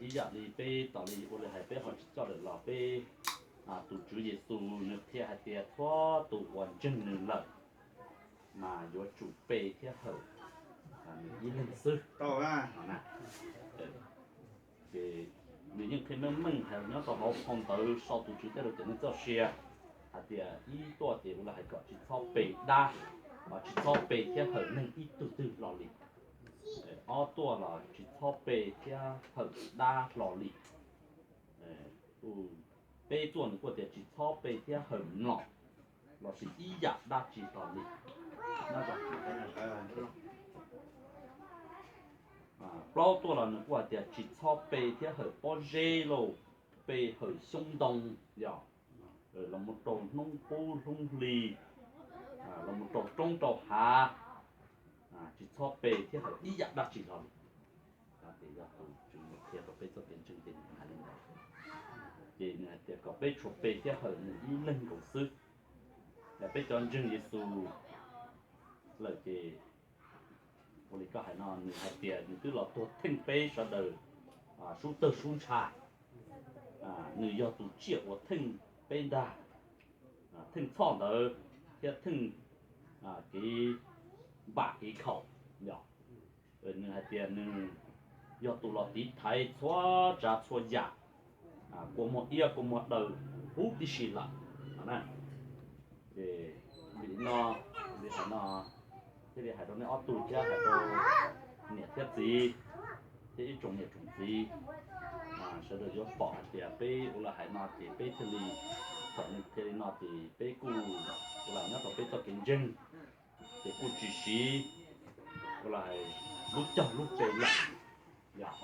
Ib yam li peb tos li ua li hais peb ho tsis coj lawm los peb, tus Tswv Yexus nws qhia hais tias txhua tus uas ntseeg nws lawm mas yuav tsum pe thiab hawm nws ib leeg xwb. Ces nws yeej qhia meej meej hais nyob rau hauv phau ntawv sau tus Tswv tej lus tiam neeg txoj sia hais tias ib tuaj ces ua li hais kom tsis txhob pe dab, tsis txhob pe thiab hawm neeg ib tug twg hlo li. Ob tuaj los tsis txhob pe thiab hawm dab hlo li. Peb tuaj nws kuj tias tsis txhob pe thiab hawm mlom lossis ib yam dab tsi hlo li. Plaub tuaj los nws kuj hais tias tsis txhob pe thiab hawm pob zeb lauj, pe hawm xyoob ntoo, yog los mus rau hnub qub hnub hli, los mus rau roob rau hav, tsis txhob pe thiab hawm ib yam dab tsi hlo li. Ces yog tus Tswv nws qhia rau peb txoj kev ntseeg ces nws hais li ntawd. Ces nws hais tias kom peb tsuas pe thiab hawm nws ib leeg nkaus xwb. Yog peb cov ntseeg Yexus lawm ces ua li koj hais no, nws hais tias nws twb los tuag theej peb sawv daws sub tawg sub ntsha. Nws yog tus tsiaj uas theej peb ntag, theej txhoj ntawd thiab theej kev npam kev khaum. Yog nws hais tias nws yog tus los tiv thaiv txhua tsav txhua yam, kua muag iab kua muag daw huv tib si lawm no na. Ces vim no, vim hais no thiaj li hais rau nej ob tug thiab hais rau niam thiab txiv thiab ib tsoom niam tsoom txiv, sawv daws yuav pom hais tias peb ua li hais no ces peb thiaj li, thaum nws qhia li no ces peb kuj ua li nyob rau peb txoj kev ntseeg ces kuj tsis siv ua li lub caug lub pe lawm. Yog